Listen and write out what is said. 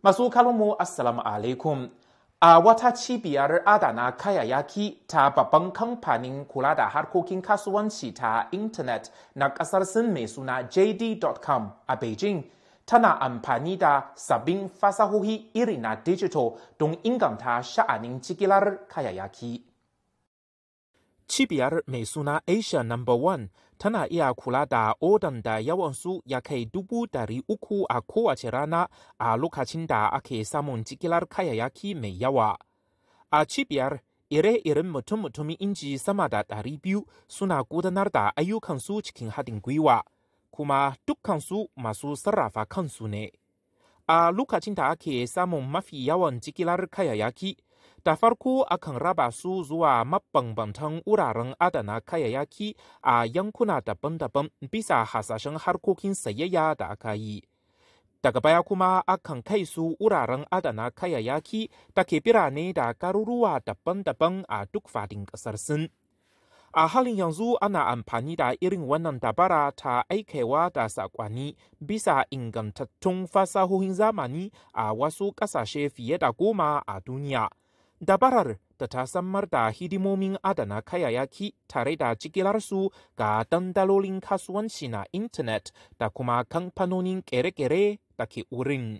Masu kallonmu, Assalamu alaikum. A wata cibiyar adana kayayyaki ta babban kamfanin kula da harkokin kasuwanci ta intanet na kasar Sin mai suna JD.com a Beijing, tana amfani da sabbin fasahohi iri na digital don inganta sha'anin jigilar kayayyaki. Cibiyar mai suna Asia Number One tana iya kula da odan da yawansu ya kai 300,000 a kowace rana a lokacin da ake samun jigilar kayayyaki mai yawa. A cibiyar, ire-iren mutum-mutumin inji sama da 200 suna gudanar da ayyukansu cikin haɗin gwiwa, kuma dukkansu masu sarrafa kansu ne. A lokacin da ake samun mafi yawan jigilar kayayyaki, da farko akan raba su zuwa mabambantan wuraren adana kayayyaki a yankuna daban-daban bisa hasashen harkokin sayayya da aka yi. Daga baya kuma akan kai su wuraren adana kayayyaki da ke birane da garuruwa daban-daban a duk fadin ƙasar Sin. A halin yanzu ana amfani da irin wannan dabara ta aikewa da saƙonni bisa ingantattun fasahohin zamani a wasu ƙasashe fiye da 10 a duniya. Dabarar da ta samar da hidimomin adana kayayyaki tare da jigilarsu ga dandalolin kasuwanci na intanet da kuma kamfanonin kere-kere da ke wurin.